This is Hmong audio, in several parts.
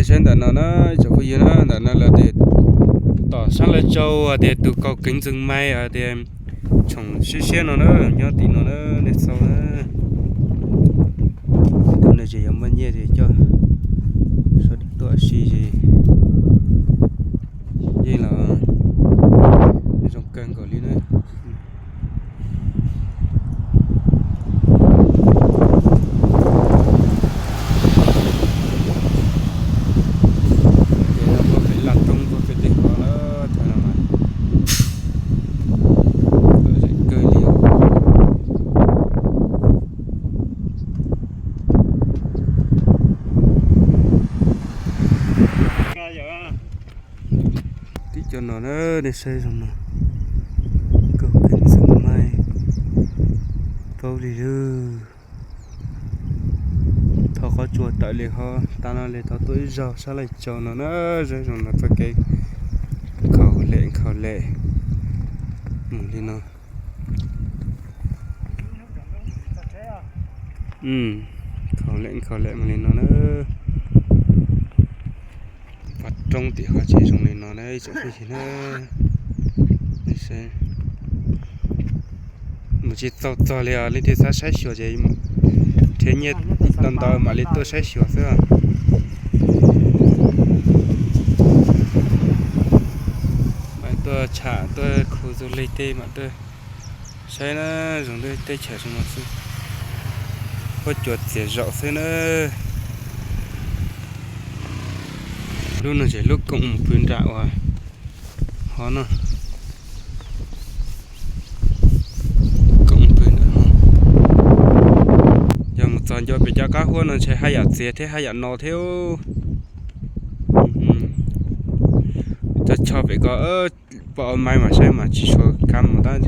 Tsheb ntawm no na, tsoom phooj ywg na, ntawm no lawv tias tom sab Laj Tsau tias tus kaus keev ntxeev mais tias tshoom siab siab no na, nyob tim no na, nej xauj na. Tus no ces yuav muaj nyiaj ces coj sawv daws tuaj ua si ces yeej los zoo kawg nkaus li na. Ces no puag pem Laj Roob puag pem tej qhov lawm, thaum no mas lom zem kawg li. Tim cov no na, nej saib zoo no, kaus keev ntxeev mais paub li lawm. Thov qhov tsua tawm li qhov tas no li, thov tuaj ib zaug sab Laj Tsau no na, saib zoo no txoj kev nkhaus lem nkhaus lem mus li no. Nkhaus lem nkhaus lem mus li no na. Pov roob tim qhov tsev zoo li no na, ib tsoom phooj ywg na. Mus tsis txaus txog li os, leej twg xav saib xyuas ces nrhiav nyiaj ntau ntau mam li tuaj saib xyuas xwb. Mam tuaj tsham tuaj khu du lig tej mam tuaj saib na, zoo li teb chaws zoo no xwb. Huab cua txias zaum xwb na. Lub no ces lub koom pw nram uas hov no. Koom pw nram hov. Yog mus txog nco pem cov qab huab no ntshe haj yam txias thiab haj yam no thiab. Cov cho pem ko pom ua mai mas saib mas tsis tshua kam mus tab,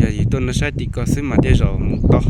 yog yus tuaj no saib tim ko xwb mas tej zaum mus tau.